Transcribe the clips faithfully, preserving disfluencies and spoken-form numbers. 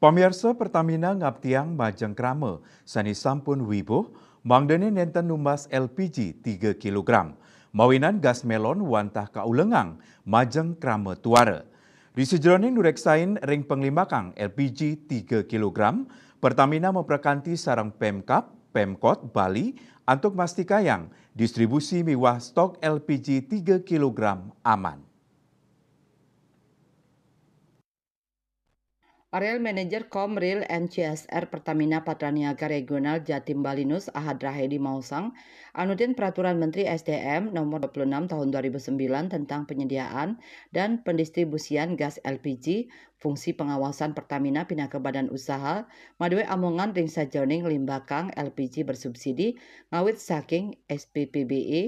Pamirsa, Pertamina ngaptiang majeng krama sane sampun wibuh, mangdane nenten numbas L P G tiga kilogram, mawinan gas melon wantah kaulengang majeng krama tuara. Di sajeroning nureksain ring panglimbakang L P G tiga kilogram, Pertamina maprakanti sareng Pemkab, Pemkot Bali antuk mastikayang distribusi miwah stok L P G tiga kilogram aman. Area Manager Komril N C S R Pertamina Patraniaga Regional Jatim Balinus Ahad Rahedi maosang, anutin Peraturan Menteri S D M nomor dua puluh enam tahun dua ribu sembilan tentang penyediaan dan pendistribusian gas L P G, fungsi pengawasan Pertamina pinaka badan usaha, madue amongan ring sajeroning limbakang L P G bersubsidi ngawit saking S P P B E,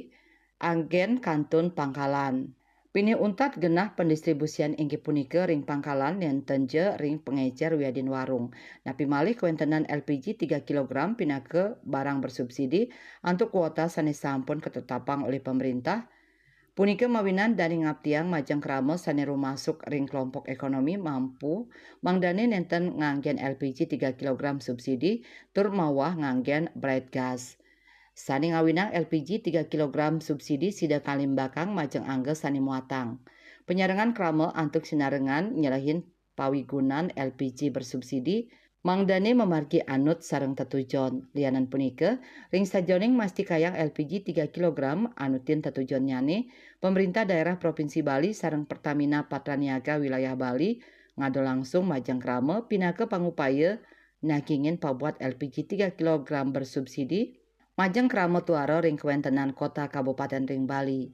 anggen kantun pangkalan. Pinih untat genah pendistribusian inggih punika ring pangkalan nenten ja ring pengecer wiadin warung. Napi malih kawentenan L P G tiga kilogram pinaka barang bersubsidi antuk kuota sane sampun katetapang olih pemerintah. Punika mawinan dane ngaptiang majeng krama sane rumasuk ring kelompok ekonomi mampu, mangdane nenten nganggen L P G tiga kilogram subsidi tur mawah nganggen bright gas. Sane ngawinang L P G tiga kilogram subsidi sida kalimbakang majeng angga sane muatang. Penyarengan krama antuk sinarengan nyelehin pawigunan L P G bersubsidi, mangdane mamargi anut sareng tetujon. Lianan punika, ring sajeroning mastikayang L P G tiga kilogram anutin tetujonnyane, pemerintah daerah Provinsi Bali sareng Pertamina Patraniaga Wilayah Bali ngado langsung majeng krama pinaka pangupaya nagingin pabuat L P G tiga kilogram bersubsidi majeng krama tuara ring kawentenan kota kabupaten ring Bali.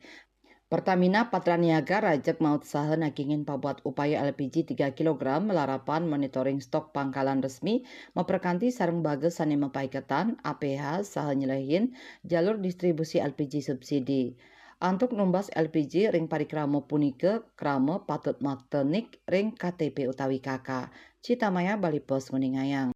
Pertamina Patraniaga rajeg mautsaha nagingin pabuat upaya L P G tiga kilogram malarapan monitoring stok pangkalan resmi maprakanti sareng baga sane mapaiketan, A P H, saha nyelehin jalur distribusi L P G subsidi. Antuk numbas L P G ring parikrama punika krama patut makta nik ring K T P utawi K K. Citamaya Bali Post nguningayang.